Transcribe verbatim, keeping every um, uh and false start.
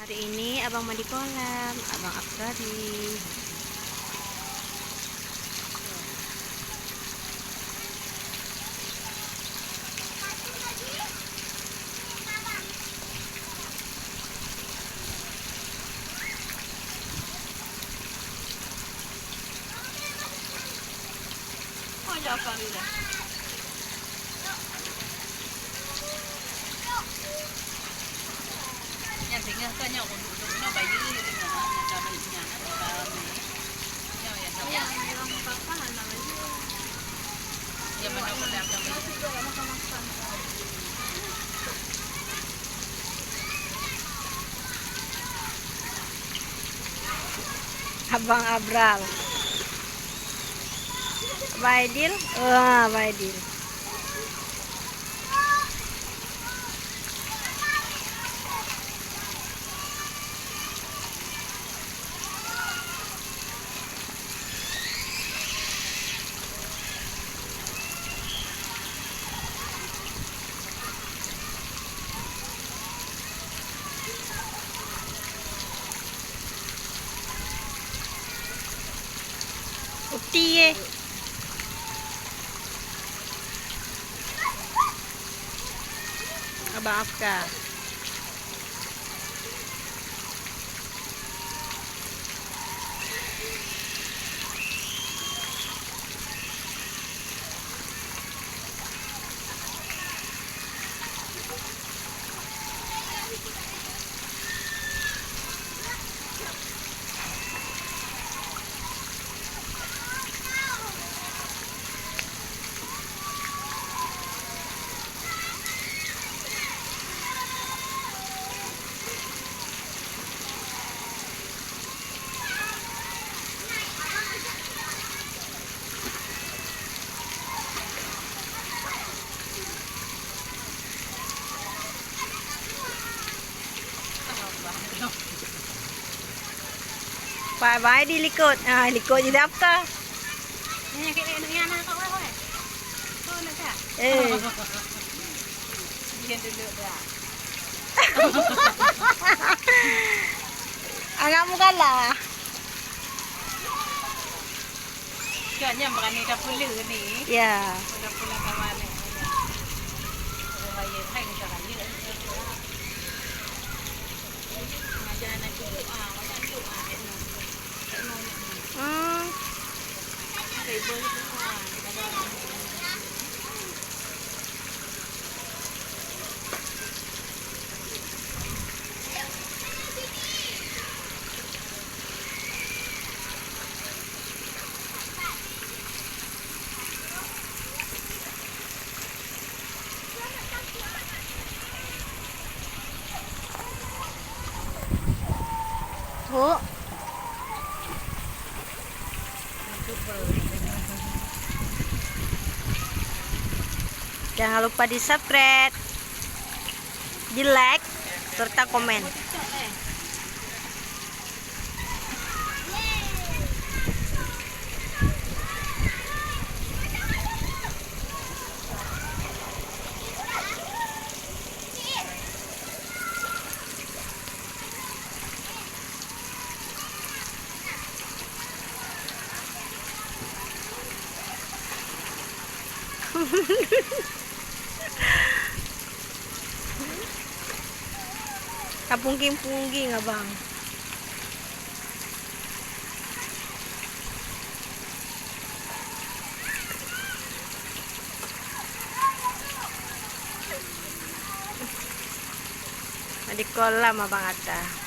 Ini abang mandi kolam, abang Afkari. Abang Abral. Abang Aidil. Wah, Abang Aidil. Uti ye. Abang Afkar. Bye-bye di likot. Ah, likot di dapur. Eh. Agak muka lah. Kan nyang berani dah pula ni. Ya. Pula-pula kawan ni. Orang lain, hai, macam mana? Ngajar anak tu doa, macam doa, eh, no. Hmm. Ada ibu ni semua. Bu. Jangan lupa di-subscribe, di-like, serta komen. Tapungging-pungging, abang. Di kolam, abang Atta.